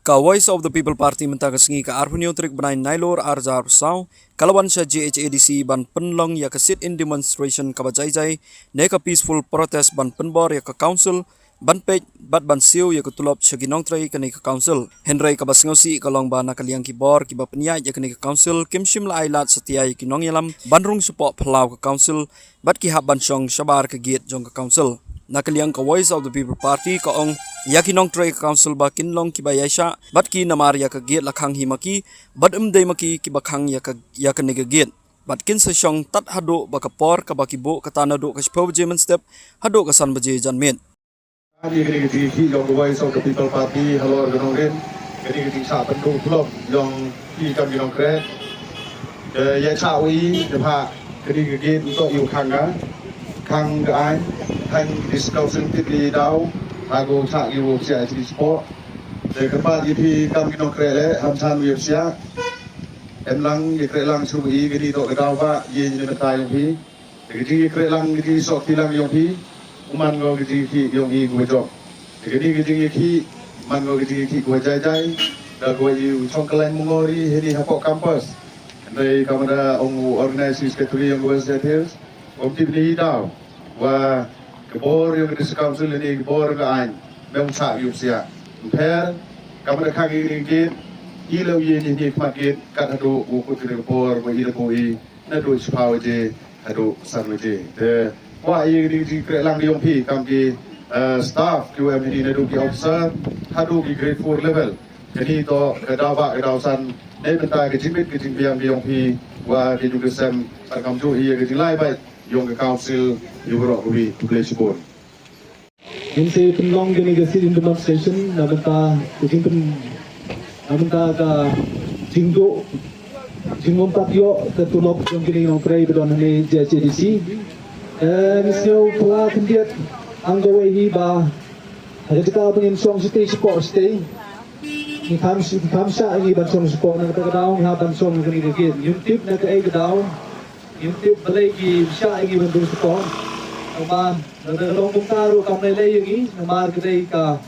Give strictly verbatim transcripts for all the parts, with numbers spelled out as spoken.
Ka Voice of the People Party mynta ka sngi ka arphew tarik bnai Nailur arhajar arphew saw ka la wan sha J H A D C ban pynlong ïa ka sit-in demonstration kaba jai jai ne ka peaceful protest ban pynbor ïa ka council ban peit bad ban siew ïa ka tulop sha ki nongtrei kane ka council. Hynrei kaba sngewsih ka long ba na ka liang ki bor kiba pynïaid ïa kane ka council kim shym la ai lad satia ïa ki nongïalam ban rung shapoh phyllaw ka council bad ki hap ban shong shabar ka gate jong ka council. Na ka liang ka Voice of the People Party ka ong ïa ki nongtrei ka council ba kin long kiba ïaishah bad ki namar ïa ka gate la khang hi ma ki bad ym dei ma ki kiba khang ïa ka ïa kane ka gate. Bad kin sa shong tad haduh ba ka por kaba ki buh kata naduh ka shiphew baje mynstep haduh ka san baje janmiet. Ani kane ka jingïakhih jong ka Voice of the People Party halor ka nongrim, kane ka jingshah pynduh pynlong jong ki kam ki nongtrei. Te ïa shah wi te pha kane ka gate u toh ïa u khang ka khang ka aiñ, khang ki district council tip ïa daw ha ko shah ïa u psiah ïa shi sport. Te kyrpad ïa phi kam ki nongtrei le ham than ïa u psiah. Em lang ïa kreh lang shu wi kane toh ka daw ba ïa ïa ne ta ïa phi. Te ka jingïakhreh lang ka jingïasoh kti lang yong phi u man ko ka jingïakhih yong i kaba jop. Te kane ka jingïakhih man ko ka jingïakhih kaba jai jai da kaba i u chong kyllain mungori hini hapoh campus. Hynrei ka mada ong u organizing secretary yong ka West Jaintia Hills ong tip ni i daw wa ka bor yong ka district council hini ka bor ka aiñ mem chah yu siah. Mpher ka mada khang i ring gate i leu ye ni hini khmat gate kat haduh u kut ka bor ba i da ko i naduh shiphew baje haduh san baje. Te kwah ïa ka dei ka jingkhreh lang ka yong phi kam ki, eh, staff ki U M N D naduh ki officer haduh ki grade four level. Kani to ka daw ba ka daw san dei bynta ka jingbit ka jingbiang ka yong phi wa ka jingkyrmen bad kam ju ïa ka jinglai bad yong ka council ïa baroh ka wi. Khublei shibun. Ngin sa pynlong kane ka sit-in demonstration na bynta ka jingpyn na bynta ka jingduh jingmumpat ïoh ka tulop jong kine ki nongtrei ba don hangne J H A D C. Eh, ngin sngew pla khyndiat hangta kawei hi ba ha ka jaka ba ngin shong shatei shapoh shatei. Ngi kham ngi kham shah ngi ban shong shapoh na kata ka daw ngi hap ban shong kane ka gate. Ngim tip na kaei ka daw. Ngim tip balei ki shah ïa ngi ban rung shapoh. Namar lada ka long kumta ruh kam lei lei ïa ngi namar ka dei ka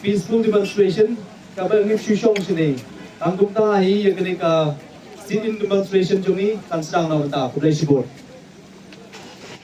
peaceful demonstration kaba ngim shu shong shane. Tang kumta hi ïa kane ka sit-in demonstration jong ngi kan sdang na bynta. Khublei shibun.